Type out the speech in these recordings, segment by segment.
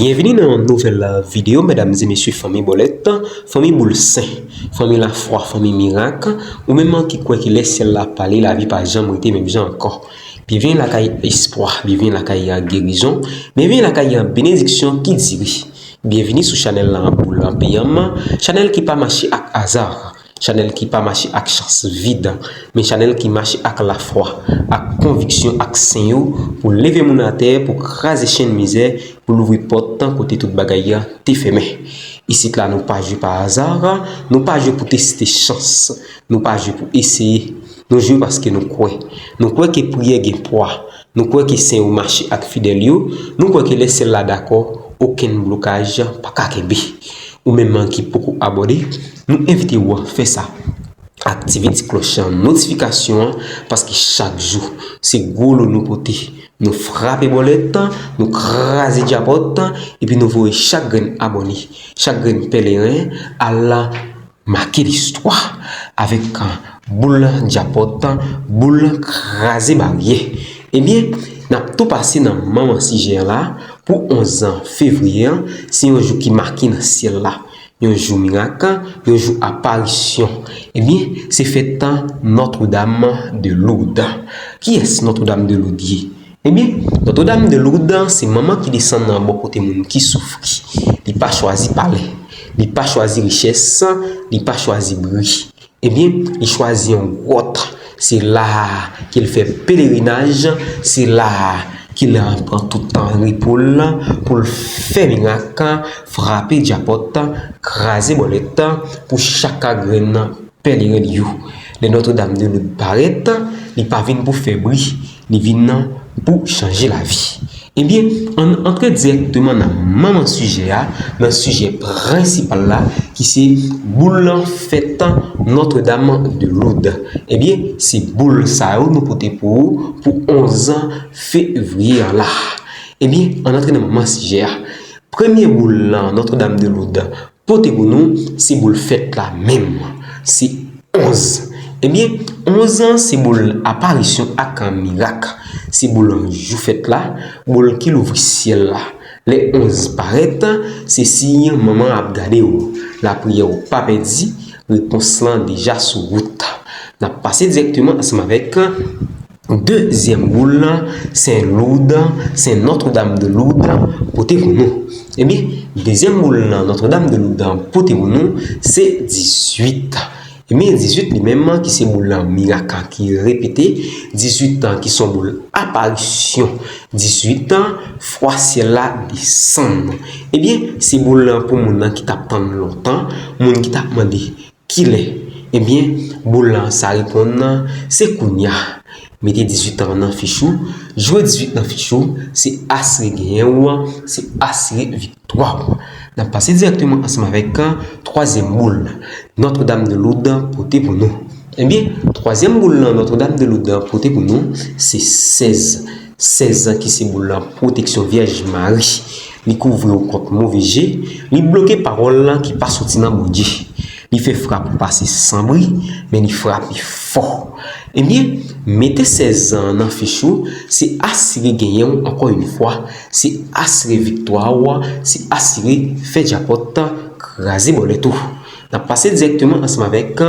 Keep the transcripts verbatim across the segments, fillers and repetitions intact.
Byenvini nan yon nouvèl videyo, medam e mesye, fanmi bòlèt, fanmi boul sen, fanmi lafwa, fanmi mirak, ou menm ki kwè ke lè syèl la pale, lavi pa janm rete menm jan ankò. Byenvini lakay espwa, byenvini lakay gerizon, byenvini lakay benediksyon ki dire. Byenvini sou chanèl la, Boul Peyam, chanèl ki pa mache ak aza, chanèl ki pa mache ak chans vid, men chanèl ki mache ak lafwa, ak konviksyon, ak sen yo, pou leve moun atè, pou kraze chenn mizè, pou louvri pòt kote tout bagay te fèmen. Isit la, nou pa jwe pa aza, nou pa jwe pou teste chans, nou pa jwe pou eseye, nou jwe paske nou kwè. Nou kwè ke priyè gen pwa, nou kwè ke sen yo mache ak fidèl yo, nou kwè ke lè syèl la dakò, okenn blokaj pa ka kenbe. Ou menm ki poko abòne, nou envite w fè sa. Aktive ti klòch notifikasyon an, paske chak jou, se gwo lo nou pote. Nou frape bòlèt, nou kraze djapòt, epi nou voye chak grenn abòne, chak grenn pèleren al make listwa avèk boul djapòt, boul kraze baryè. Ebyen, n ap tou pase nan manman sijè an la pou onz fevriye an, se yon jou ki make nan syèl la. Yon jou mirak, yon jou aparisyon. Ebyen, se fèt Notre-Dame de Lourdes. Kiyès Notre-Dame de Lourdes ye? Ebyen, Notre-Dame de Lourdes, se manman ki desann nan bò kote moun ki soufri. Li pa chwazi palè, li pa chwazi richès, li pa chwazi bri. Ebyen, li chwazi yon gwòt. Se la a ke l fè pelerinaj, se la a ke l pran tout tan repo l pou l fè mirak, frape djapòt, kraze bòlèt pou chak grenn pèleren li yo. Lè Notre-Dame de Lourdes parèt, li pa vin pou fè bri, li vin pou chanje lavi. Ebyen, ann antre dirèkteman nan manman sijè a, nan sijè prensipal la, ki se boul fèt Notre-Dame de Lourdes. Ebyen, se boul sa yo nou pote pou ou pou onz fevriye an la. Ebyen, ann antre nan manman sijè a. Premye boul Notre-Dame de Lourdes pote pou nou, se boul fèt la menm. Se onz. Ebyen, onz an, se boul aparisyon ak mirak. Se boul jou fèt la, boul ki louvri syèl la. Lè onz parèt, se siy manman ap gade w. Lapriyè w pa pèdi, repons lan deja sou wout. N ap pase dirèkteman ansanm avèk dezyèm boul Sen Loud, Sen Notre-Dame de Lourdes pote pou nou. Ebyen, dezyèm boul Notre-Dame de Lourdes pote pou nou, se dizuit. Ebyen, dizuit li menm ki se boul mirak ki repete, dizuit ki se yon boul aparisyon, dizuit fwa syèl la desann. Ebyen, se boul pou moun nan ki t ap tann lontan, moun ki t ap mande kilè. Ebyen, boul sa reponn, se kounya. Mete dizuit an nan fich ou, jwe dizuit nan fich ou, se asire genyen w, se asire viktwa w. N ap pase dirèkteman ansanm avèk twazyèm boul Notre-Dame de Lourdes pote pou nou. Ebyen, twazyèm boul Notre-Dame de Lourdes pote pou nou, se sèz. Sèz ki se boul pwoteksyon Vyèj Mari. Li kouvri w kont move je, li bloke pawòl ki pa soti nan Bondye. Li fè frap ou pase san bri, men li frape fò. Ebyen, mete sèz an nan fich ou, se asire genyen w ankò yon fwa, se asire viktwa w, se asire fè djapòt kraze bòlèt ou. N ap pase dirèkteman ansanm avèk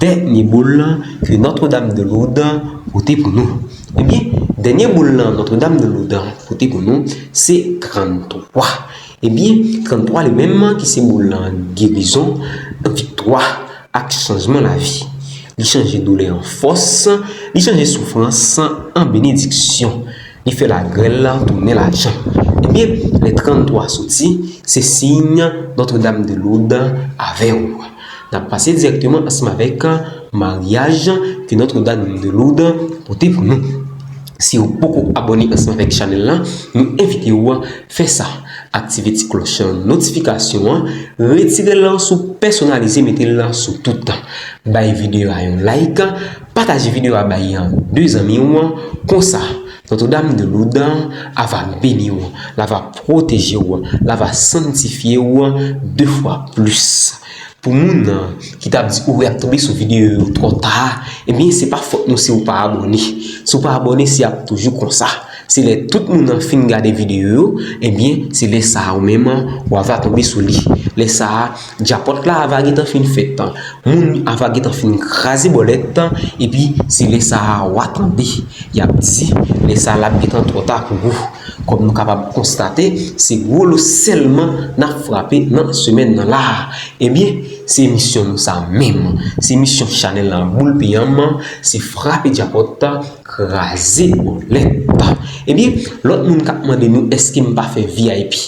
dènye boul ke Notre-Dame de Lourdes pote pou nou. Ebyen, dènye boul Notre-Dame de Lourdes pote pou nou, se tranntwa. Ebyen, tranntwa li menm ki se boul gerizon, viktwa ak chanjman lavi. Li chanje doulè an fòs, li chanje soufrans an benediksyon. Li fè lagrèl tounen lajan. Ebyen, lè tranntwa soti, se siy Notre-Dame de Lourdes avè w. N ap pase dirèkteman ansanm avèk maryaj ke Notre-Dame de Lourdes pote pou nou. Si w poko abòne ansanm avèk chanèl la, nou envite w fè sa. Aktive ti klòch notifikasyon an, retire l sou pèsonalize, mete l sou tout. Bay videyo a yon like, pataje videyo a bay de zanmi w, konsa Notre-Dame de Lourdes a va beni w, l a va pwoteje w, l a va sanktifye w de fwa plis. Pou moun ki t ap di ou ap tonbe sou videyo yo twò ta, ebyen, se pa fòt nou si w pa abòne. Si w pa abòne, se ap toujou konsa. Se lè tout moun nan fin gade videyo yo, ebyen, se lè sa a ou menm, w ava tonbe sou li. Lè sa a, djapòt la ava gentan fin fèt. Moun ava gentan fin kraze bòlèt, epi se lè sa a w a tande y ap di, lè sa a l ap gentan twò ta pou ou. Kòm nou kapab konstate, se gwo lo sèlman n ap frape nan semèn nan la. Ebyen, se misyon nou sa menm. Se misyon chanèl la Boul P M, se frape djapòt, kraze bòlèt. Ebyen, lòt moun k ap mande nou èske m pa fè V I P.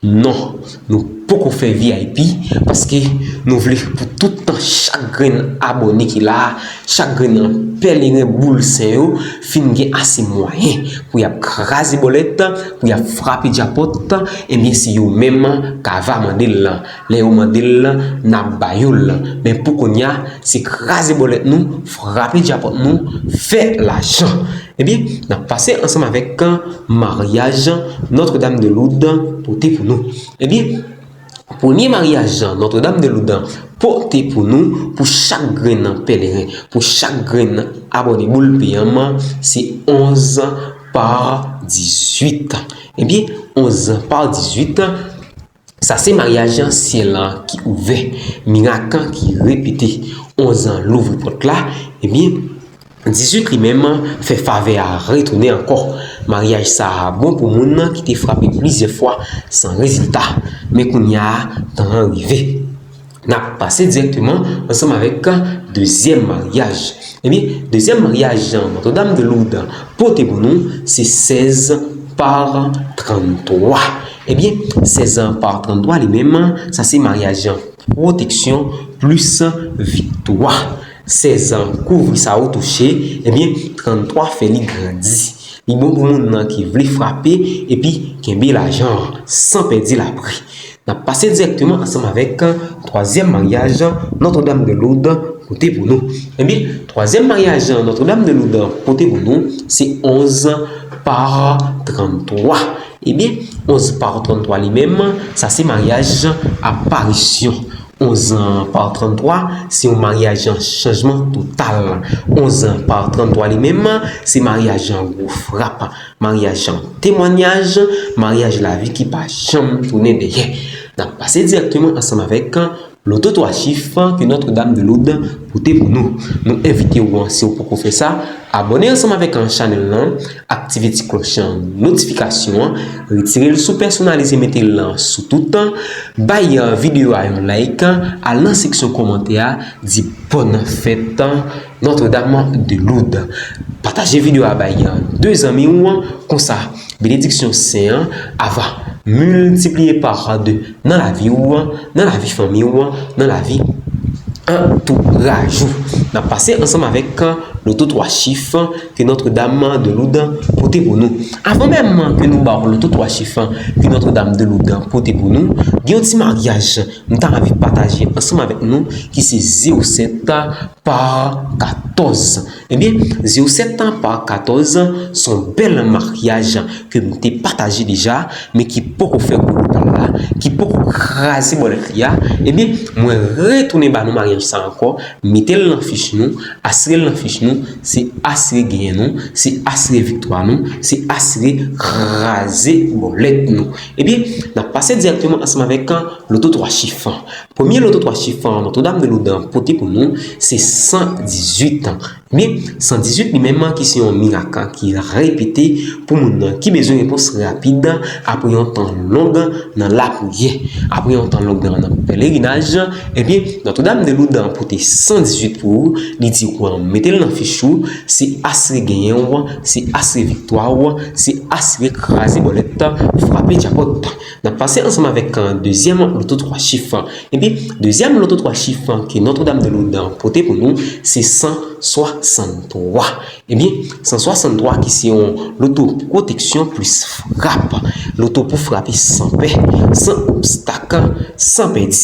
Non, nou poko fè V I P, paske nou vle pou tout tan chak grenn abòne ki la a, chak grenn pèleren boul sen yo fin gen ase mwayen pou y ap kraze bòlèt, pou y ap frape djapòt, ebyen se yo menm k ava mande l. Lè yo mande l, n ap ba yo l. Men pou kounye a, se kraze bòlèt nou, frape djapòt nou, fè lajan. Ebyen, n ap pase ansanm avèk maryaj Notre-Dame de Lourdes pote pou nou. Ebyen, premye maryaj Notre-Dame de Lourdes pote pou nou, pou chak grenn pèleren, pou chak grenn abòne Boul P M, se onz pa dizuit. Ebyen, onz pa dizuit, sa se maryaj syèl lan ki ouvè, mirak ki repete. Onz louvri pòt la, ebyen, dizuit li menm fè favè a retounen ankò. Maryaj sa a bon pou moun ki te frape plizyè fwa san rezilta. Men kounye a, tan an rive. N ap pase dirèkteman ansanm avèk dezyèm maryaj. Ebyen, dezyèm maryaj Notre-Dame de Lourdes pote pou nou, se sèz pa tranntwa. Ebyen, sèz pa tranntwa li menm, sa se maryaj pwoteksyon plis viktwa. Sèz kouvri sa ou touche, ebyen, tranntwa fè li grandi. Li bon pou moun nan ki vle frape epi kenbe lajan an san pèdi lapri. N ap pase dirèkteman ansanm avèk twazyèm maryaj Notre-Dame de Lourdes pote pou nou. Ebyen, twazyèm maryaj Notre-Dame de Lourdes pote pou nou, se onz pa tranntwa. Ebyen, onz pa tranntwa li menm, sa se maryaj aparisyon. Onz pa tranntwa, se yon maryaj chanjman total. Onz pa tranntwa li menm, se maryaj gwo frap, maryaj temwanyaj, maryaj lavi ki pa janm tounen dèyè. N ap pase dirèkteman ansanm avèk loto twa chif ke Notre-Dame de Lourdes pote pou nou. Nou envite w, si w poko fè sa, abòne ansanm avèk chanèl lan, aktive ti klòch notifikasyon an, retire l sou pèsonalize, mete l sou tout tan, bay videyo a yon like, al nan seksyon kòmantè a, di bòn fèt Notre-Dame de Lourdes. Pataje videyo a bay de zanmi w, konsa benediksyon sen an ava miltipliye pa de nan lavi w, nan lavi fanmi w, nan lavi antouraj ou. N ap pase ansanm avèk loto twa chif ke Notre-Dame de Lourdes pote pou nou. Avan menm ke nou ba w loto twa chif ke Notre-Dame de Lourdes pote pou nou, gen yon ti maryaj m ta anvi pataje ansanm avèk nou ki se zewo sèt pa katòz. Ebyen, zewo sèt pa katòz se yon bèl maryaj ke m te pataje deja, men ki poko fè gwo lokal la, ki poko kraze bòlèt li a. Ebyen, mwen retounen ba nou maryaj sa ankò, mete l nan fich nou, asire l nan fich nou, se asire genyen nou, se asire viktwa nou, se asire kraze bòlèt nou. Ebyen, n ap pase dirèkteman ansanm avèk loto twa chif. Premye loto twa chif Notre-Dame de Lourdes pote pou nou, se san dizuit. Men, san dizuit li menm ki se yon mirak ki repete pou moun nan ki bezwen repons rapid apre yon tan long nan lapriyè, apre yon tan long nan pèlerinaj. Ebyen, Notre-Dame de Lourdes pote san dizuit pou ou, li di w mete l nan fich ou, se asire genyen w, se asire viktwa w, se asire kraze bòlèt, frape djapòt. N ap pase ansanm avèk dezyèm loto twa chif. Ebyen, dezyèm loto twa chif ke Notre-Dame de Lourdes pote pou nou, se san swasanntwa. Ebyen, san swasanntwa ki se yon loto pwoteksyon plis frap. Loto pou frape san pè, san obstak, san pèdi.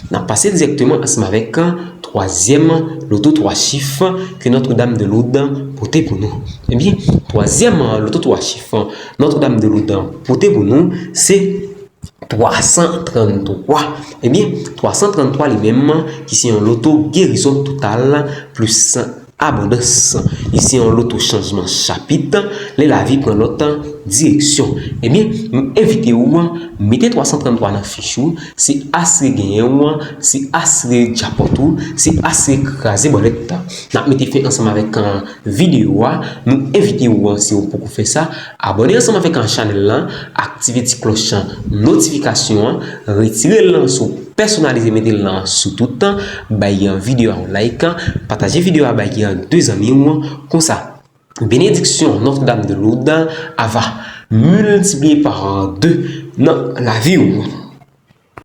N ap pase dirèkteman ansanm avèk twazyèm loto twa chif ke Notre-Dame de Lourdes pote pou nou. Ebyen, twazyèm loto twa chif Notre-Dame de Lourdes pote pou nou, se twa san tranntwa. Ebyen, twa san tranntwa li menm, ki se yon loto gerizon total plis abondans. Li se yon loto chanjman chapit, lè lavi pran lòt direksyon. Ebyen, m envite ou an, mete twa san tranntwa nan fich ou, se asire genyen ou an, se asire djapòt ou, se asire kraze bòlèt tan. N ap mete fen ansanm avèk videyo a. Nou envite ou an, si ou poko fè sa, abòne ansanm avèk chanèl lan, aktive ti klòch notifikasyon an, retire l lan sou pèsonalize, mete l lan sou tout tan, bay videyo a yon like, pataje videyo a bay de zanmi ou an, konsa benediksyon Notre-Dame de Lourdes a va miltipliye pa de nan lavi ou.